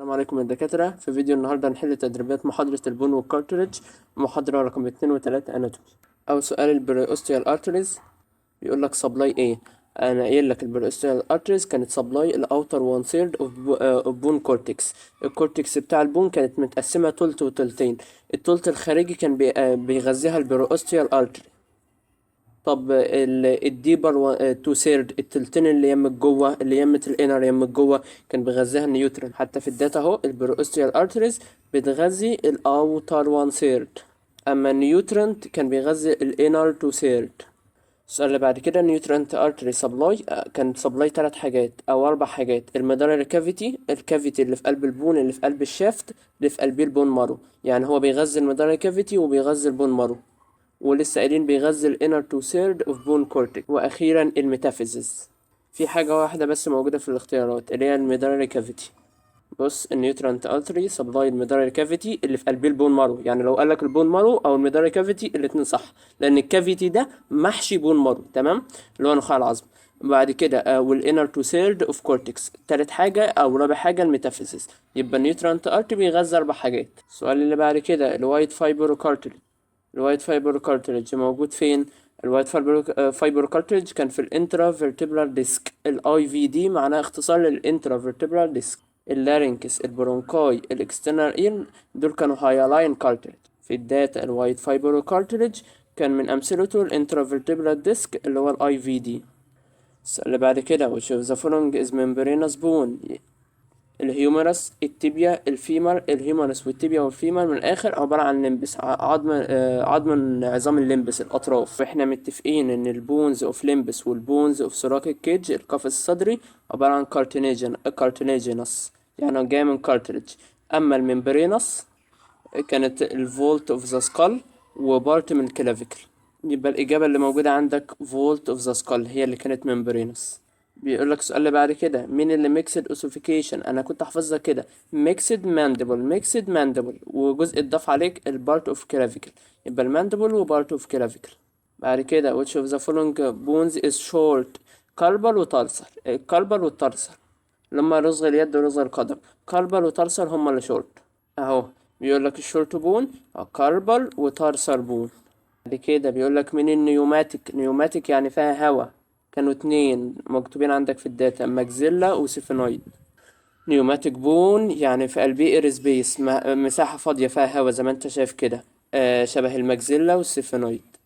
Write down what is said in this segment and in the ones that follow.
السلام عليكم يا دكاترة. في فيديو النهاردة هنحل تدريبات محاضرة ال bone وال cartilage، محاضرة رقم 2 و3 anatomy. أول سؤال، ال periosteal arteries بيقول لك supply ايه؟ انا قايل لك ال periosteal arteries كانت supply ال outer 1 third of bone cortex. ال cortex بتاع ال bone كانت متقسمة تلت وتلتين، التلت الخارجي كان بيغذيها ال periosteal artery. طب ال deeper two third، التلتين اللي يم جوه، اللي يمة ال inner يم جوه، كان بيغذيها ال nutrient. حتى في ال data اهو، ال periosteal arteries بتغذي ال outer 1 third، اما ال nutrient كان بيغذي ال inner two third. السؤال اللي بعد كده، nutrient artery supply، كان supply تلات حاجات او اربع حاجات: ال medullary cavity، ال cavity اللي في قلب ال bone، اللي في قلب ال shaft، اللي في قلب ال bone marrow. يعني هو بيغذي ال medullary cavity وبيغذي ال bone marrow، ولسه قايلين بيغذي ال inner two third of bone cortex، واخيرا ال metaphysis. في حاجة واحدة بس موجودة في الاختيارات، اللي هي ال medullary cavity. بص، ال nutrient artery supply ال medullary cavity اللي في قلب ال bone marrow. يعني لو قال لك ال bone marrow او ال medullary cavity، الاتنين صح، لان ال cavity ده محشي bone marrow، تمام؟ اللي هو نخاع العظم. بعد كده وال inner two third of cortex. تالت حاجه او رابع حاجه ال metaphysis. يبقى ال nutrient artery بيغذي اربع حاجات. السؤال اللي بعد كده، ال white fibrocartilage. ال white fibrocartilage موجود فين؟ ال white fibrocartilage كان في ال intervertebral disc. ال IVD معناها اختصار لل intervertebral disc. ال larynx، ال bronchi، ال external ear، دول كانوا hyaline cartilage. في ال data، ال white fibrocartilage كان من امثلته ال intervertebral disc اللي هو ال IVD. السؤال اللي بعد كده، which of the following is membranous bone؟ الهيومرس، التibia، الفيمر. الهيومرس والتibia والفيمر من الاخر عبارة عن limbs، عظم، عظم من عظام ال limbs، الاطراف. واحنا متفقين ان ال bones of limbs وال bones of thoracic cage، القفص الصدري، عبارة عن cartilaginous، يعني جاي من cartilage. اما ال membranous كانت ال vault of the skull و part من ال clavicle. يبقى الإجابة اللي موجودة عندك vault of the skull هي اللي كانت membranous. بيقول لك السؤال اللي بعد كده، مين اللي mixed ossification؟ انا كنت حافظها كده: mixed mandible، mixed mandible، وجزء اتضاف عليك ال part of clavicle. يبقى ال mandible و part of clavicle. بعد كده، which of the following bones is short؟ carpal و tarsal. ال carpal وال tarsal لما رسغ اليد ورسغ القدم، carpal و tarsal هما اللي شورت. اهو بيقول لك ال short bone carpal و tarsal bone. بعد كده بيقول لك مين ال pneumatic؟ pneumatic يعني فيها هوا. كانوا اتنين مكتوبين عندك في ال data، maxilla و sphenoid. pneumatic bone يعني في قلبيه air space، مساحة فاضية فيها هوا زي ما انت شايف كده، شبه ال maxilla وال sphenoid.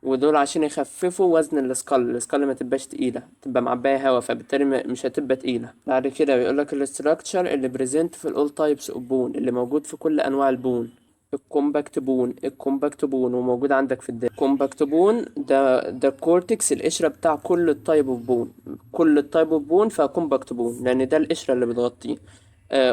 ودول عشان يخففوا وزن ال skull، ال skull ما تبقاش تقيلة، تبقى معباية هوا، فبالتالي مش هتبقى تقيلة. بعد كده بيقولك ال structure اللي present في ال all types of bone، اللي موجود في كل انواع ال bone. ال compact bone، ال compact bone وموجود عندك في ال data. compact bone ده ال cortex، القشرة بتاع كل ال type of bone. كل ال type of bone فيها compact bone، لان ده القشرة اللي بتغطيه،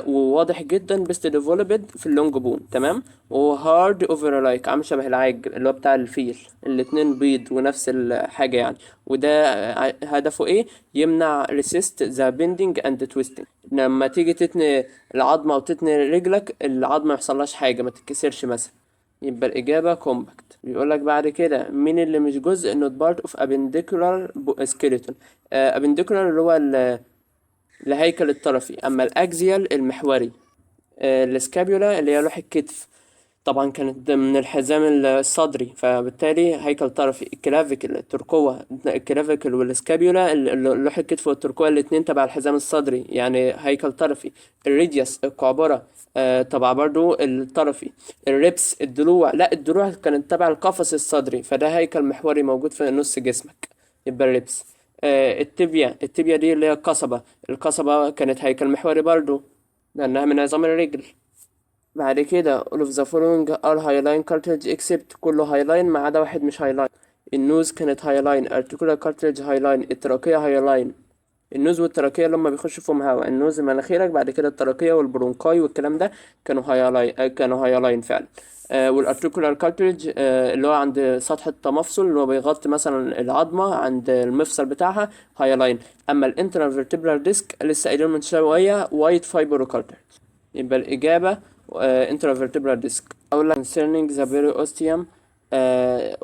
وواضح جدا best developed في ال long bone، تمام؟ و hard ivory like، عامل شبه العاج اللي هو بتاع الفيل. الاتنين بيض ونفس الحاجة يعني. وده هدفه ايه؟ يمنع resist the bending and twisting. لما تيجي تتني العظمة او تتني رجلك، العظمة ما يحصلهاش حاجة، ما تتكسرش مثلا. يبقى الإجابة compact. بيقول لك بعد كده، مين اللي مش جزء، not part of appendicular skeleton؟ appendicular اللي هو الهيكل الطرفي، اما ال axial المحوري. ال scapula اللي هي لوح الكتف، طبعا كانت من الحزام الصدري، فبالتالي هيكل طرفي. ال clavicle، الترقوة. ال clavicle وال scapula، لوح الكتف والترقوة، الاتنين تبع الحزام الصدري، يعني هيكل طرفي. ال radius، القعبرة، تبع برضو الطرفي. ال ribs، الضلوع. لا، الضلوع كانت تبع القفص الصدري، فده هيكل محوري موجود في نص جسمك، يبقى ال ribs. ال tibia، ال tibia دي اللي هي القصبة. القصبة كانت هيكل محوري برضو لأنها من عظام الرجل. بعد كده، all of the following are hyaline cartilage except. كله hyaline ما عدا واحد مش hyaline. ال nose كانت hyaline، articular cartilage hyaline، ال trachea hyaline. ال nose وال trachea لما بيخش فيهم هواء، ال nose مناخيرك، بعد كده ال trachea وال bronchi والكلام ده كانوا hyaline، كانوا hyaline فعلا. وال articular cartilage اللي هو عند سطح التمفصل، اللي هو بيغطي مثلا العظمه عند المفصل بتاعها، hyaline. اما ال intervertebral disc لسه قايلين من شويه white fibrocartilage. يبقى الاجابه intervertebral disc. اقول لك concerning the periosteum،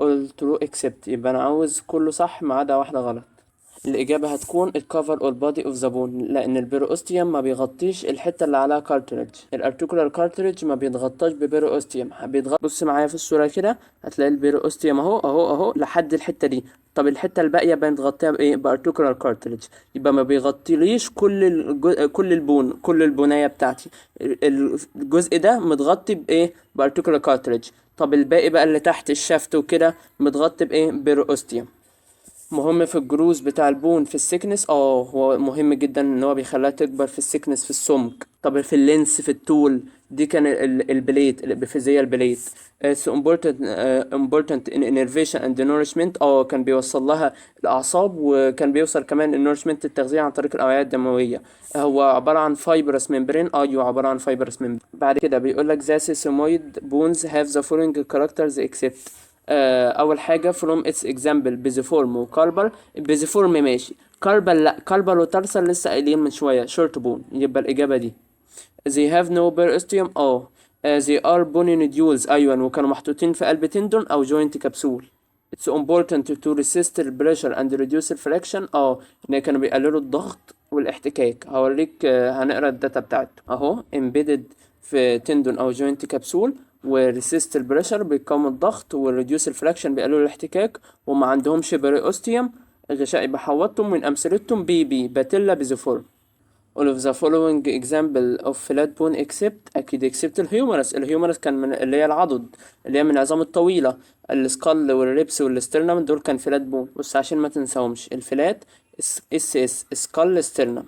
all true except. يبقى انا عاوز كله صح ما عدا واحده غلط. الإجابة هتكون ال cover all body of the bone، لأن ال periosteum ما بيغطيش الحتة اللي عليها cartilage. ال articular cartilage ما بيتغطاش ب periosteum، بيتغطى. بص معايا في الصورة كده، هتلاقي ال periosteum اهو اهو اهو لحد الحتة دي. طب الحتة الباقية بنتغطيها بإيه؟ ب articular cartilage. يبقى ما بيغطيليش كل ال bone، كل البناية بتاعتي. الجزء ده متغطي بإيه؟ ب articular cartilage. طب الباقي بقى اللي تحت ال shaft وكده متغطي بإيه؟ periosteum. مهم في ال growth بتاع ال bone في ال thickness؟ هو مهم جدا ان هو بيخليها تكبر في ال thickness، في السمك. طب في ال length، في الطول؟ دي كان ال plate، ال epiphyseal plate. It's important in innervation and nourishment. كان بيوصل لها الاعصاب، وكان بيوصل كمان ال nourishment، التغذية عن طريق الاوعية الدموية. هو عبارة عن fibrous membrane؟ ايوه، عبارة عن fibrous membrane. بعد كده بيقول لك the sesamoid bones have the following characters except. اول حاجة from its example pisiform و carpal. pisiform ماشي، carpal لا، carpal و tarsal لسه قايلين من شوية short bone، يبقى الاجابة دي. they have no periosteum. They are bony nodules. ايوه، وكانوا محطوطين في قلب tendon او joint capsule. it's important to resist the pressure and reduce the friction. ان كانوا بيقللوا الضغط والاحتكاك. هوريك، هنقرا ال data بتاعته اهو. embedded في tendon او joint capsule، و resist ال pressure بيقاوم الضغط، و reduce ال friction بيقللوا الاحتكاك، وما عندهمش periosteum غشاء بحوطهم. من امثلتهم P P patella، pisiform. all of the following example of flat bone except. اكيد except ال humerus. ال humerus كان من اللي هي العضد، اللي هي من العظام الطويلة. ال skull وال ribs وال sternum دول كان flat bone. بص عشان ما تنساهمش، ال flat S S، skull، sternum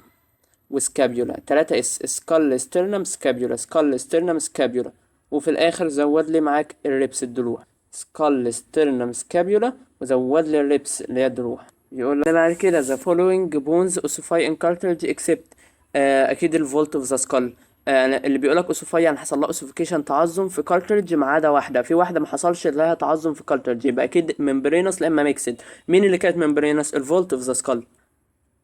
و scapula، تلاتة S: skull، sternum، scapula، skull، sternum، scapula. وفي الاخر زود لي معاك ال ribs، الضلوع. skull، sternum، scapula، وزود لي ال ribs اللي هي الضلوع. يقول لك بعد كده the following bones ossify in cartilage except. اكيد ال vault of the skull. اللي بيقول لك ossify يعني حصل لها ossification، تعظم في cartilage، ما عدا واحده، في واحدة ما حصلش لها تعظم في cartilage، يبقى اكيد membranous لا اما mixed. مين اللي كانت membranous؟ ال vault of the skull.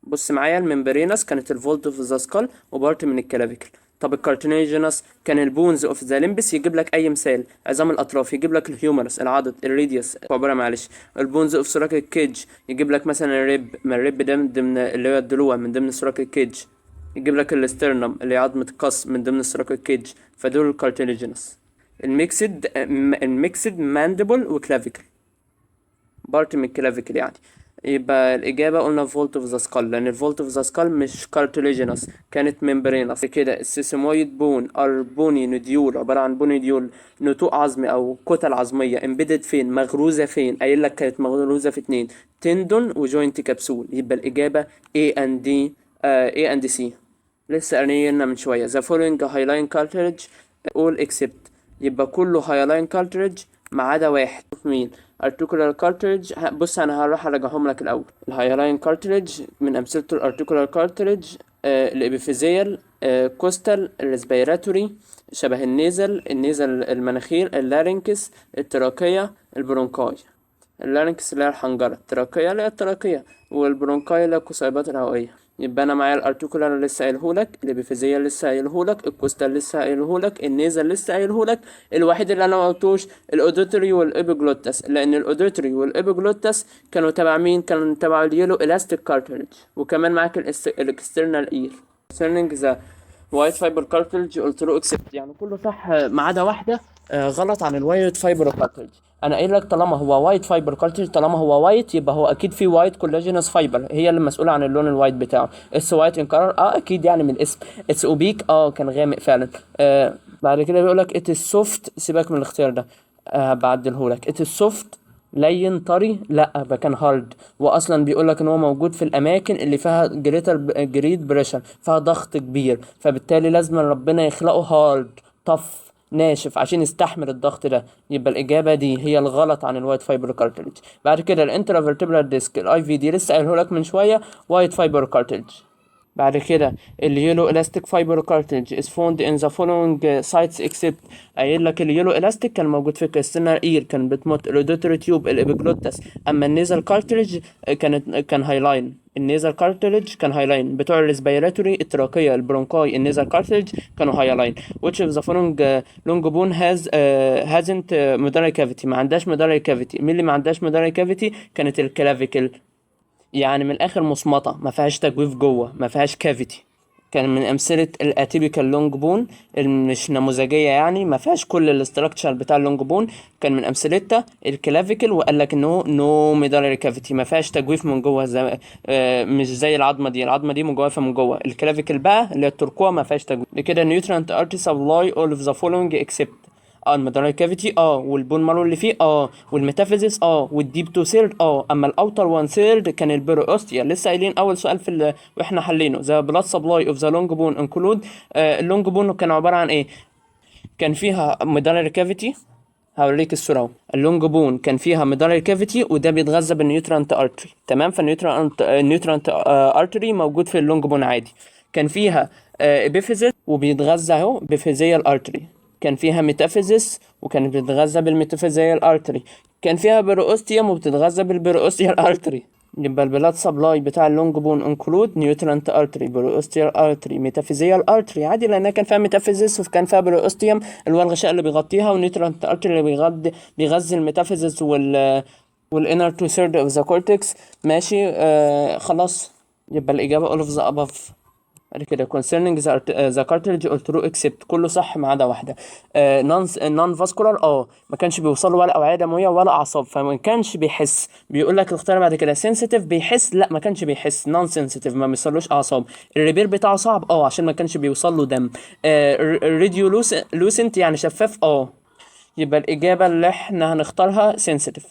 بص معايا، ال membranous كانت ال vault of the skull و part من ال clavicle. طب ال cartilaginous كان ال bones of the limbs، يجيب لك اي مثال عظام الاطراف، يجيب لك ال humerus العضد، ال radius عباره، معلش، ال bones of thoracic cage، يجيب لك مثلا ال rib، ما ال rib ده من ضمن اللي هو الضلوع، من ضمن ال thoracic cage. يجيب لك ال sternum اللي هي عظمة القص من ضمن ال thoracic cage. فدول ال cartilaginous. ال mixed، ال mixed mandible و clavicle، part من ال clavicle يعني. يبقى الإجابة قلنا vault of the skull، لأن ال vault of the skull مش cartilaginous، كانت membranous. كده ال sesamoid bone are bony nodule، عبارة عن bony nodule، نتوء عظمي أو كتل عظمية. embedded فين؟ مغروزة فين؟ قايل لك كانت مغروزة في اتنين، tendon و joint capsule. يبقى الإجابة A and D، A and C. لسه قارينا من شوية the following hyaline cartilage all except. يبقى كله hyaline cartilage ما عدا واحد. مين؟ articular cartilage. بص، انا هروح اراجعهم لك الاول. ال hyaline cartilage من امثلته ال articular cartilage، ال epiphyseal، costal، ال respiratory شبه ال nasal، ال nasal المناخير، ال larynx ال trachea، ال bronchi. ال larynx اللي هي الحنجرة، ال trachea اللي هي ال trachea، وال bronchi اللي هي القصيبات الهوائية. يبقى انا معايا ال articular لسه قايلهولك، ال epiphyseal لسه قايلهولك، ال costal لسه قايلهولك، ال nasal لسه قايلهولك. الوحيد اللي انا ما قلتوش ال auditory وال epiglottis، لان ال auditory وال epiglottis كانوا تبع مين؟ كانوا تبع ال yellow elastic cartilage. وكمان معاك ال external ear. concerning the white fiber cartilage قلت له except، يعني كله صح ما عدا واحدة غلط عن ال white fiber cartilage. انا قايل لك طالما هو white fiber cartilage، طالما هو white، يبقى هو اكيد في white collagenous fiber هي اللي مسؤولة عن اللون ال white بتاعه. it's white in color، اكيد يعني من الاسم. it's opaque، كان غامق فعلا. بعد كده بيقول لك it is soft. سيبك من الاختيار ده، بعدله لك. it is soft، لين، طري؟ لا، ده كان hard. واصلا بيقول لك ان هو موجود في الاماكن اللي فيها great pressure، فيها ضغط كبير، فبالتالي لازم ربنا يخلقه hard، tough، ناشف، عشان يستحمل الضغط ده. يبقى الإجابة دي هي الغلط عن ال white fiber cartilage. بعد كده ال intervertebral disc، ال IVD، لسه قايله لك من شوية white fiber cartilage. بعد كده ال yellow elastic fiber cartilage is found in the following sites except. قايل لك ال yellow elastic كان موجود في ال external ear، كان بتمط ال auditory tube، ال epiglottis. اما ال nasal cartilage كان hyaline. ال nasal cartilage كان hyaline، بتوع ال respiratory، ال trachea، ال bronchi، ال nasal cartilage كانوا hyaline. which of the following long bone hasn't medullary cavity؟ ما عندهاش medullary cavity. مين اللي ما عندهاش medullary cavity؟ كانت ال clavicle. يعني من الاخر مصمطه، ما فيهاش تجويف جوه، ما فيهاش cavity. كان من امثلة ال atypical long bone، مش نموذجيه، يعني ما فيهاش كل ال structure بتاع ال long bone. كان من امثلتها ال clavicle، وقال لك انه no medullary cavity، ما فيهاش تجويف من جوه، زي مش زي العظمة دي، العظمة دي مجوفة من جوه. ال clavicle بقى اللي هي الترقوه ما فيهاش تجويف كده. nutrient artery supply all of the following except ال medullary cavity وال bone marrow اللي فيه وال metaphysis وال deep two third. اما ال outer 1 third كان ال periosteal، لسه قايلين اول سؤال في واحنا حلينه. the blood supply of the long bone include. ال long bone كان عبارة عن ايه؟ كان فيها medullary cavity، هوريك الصورة اهو. ال long bone كان فيها medullary cavity، وده بيتغذى بال nutrient artery، تمام؟ فال nutrient ال nutrient artery موجود في ال long bone عادي. كان فيها epiphysis وبيتغذى اهو epiphyseal artery. كان فيها metaphysis وكانت بتتغذى بال metaphyseal artery. كان فيها periosteum وبتتغذى بال periosteal artery. يبقى ال blood supply بتاع ال long bone include nutrient artery، periosteal artery، metaphyseal artery عادي، لانها كان فيها metaphysis وكان فيها periosteum اللي هو الغشاء اللي بيغطيها، و nutrient artery اللي بيغذي ال metaphysis وال inner two third of the cortex. ماشي، خلاص، يبقى الاجابة all of the above. بعد كده concerning the cartilage all true except، كله صح ما عدا واحدة. non vascular، ما كانش بيوصل ولا أوعية دموية ولا أعصاب، فما كانش بيحس. بيقول لك الاختيار بعد كده sensitive، بيحس؟ لا، ما كانش بيحس، non sensitive، ما بيوصلوش أعصاب. ال repair بتاعه صعب، عشان ما كانش بيوصل له دم. ال radiolucent يعني شفاف، يبقى الإجابة اللي احنا هنختارها sensitive.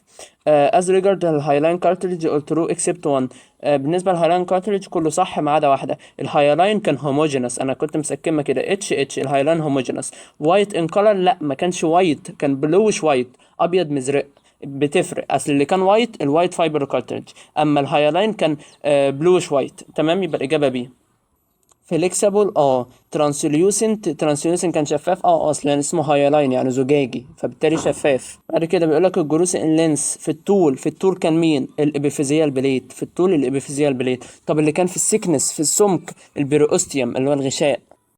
As regard ال hyaline cartilage all true except one. بالنسبة لل hyaline cartilage كله صح ما عدا واحدة. ال hyaline كان homogeneous، أنا كنت مسكمة كده H H، ال hyaline homogeneous. white in color، لا، ما كانش white، كان bluish white، أبيض مزرق، بتفرق. اصل اللي كان white ال white fibrocartilage، اما ال hyaline كان bluish white، تمام؟ يبقى الاجابة B. flexible، translucent، translucent كان شفاف، اصلا اسمه hyaline يعني زجاجي، فبالتالي شفاف. بعد كده بيقول لك ال growth in length، في الطول، في الطول كان مين؟ ال epiphyseal plate، في الطول ال epiphyseal plate. طب اللي كان في ال thickness، في السمك، ال periosteum اللي هو الغشاء.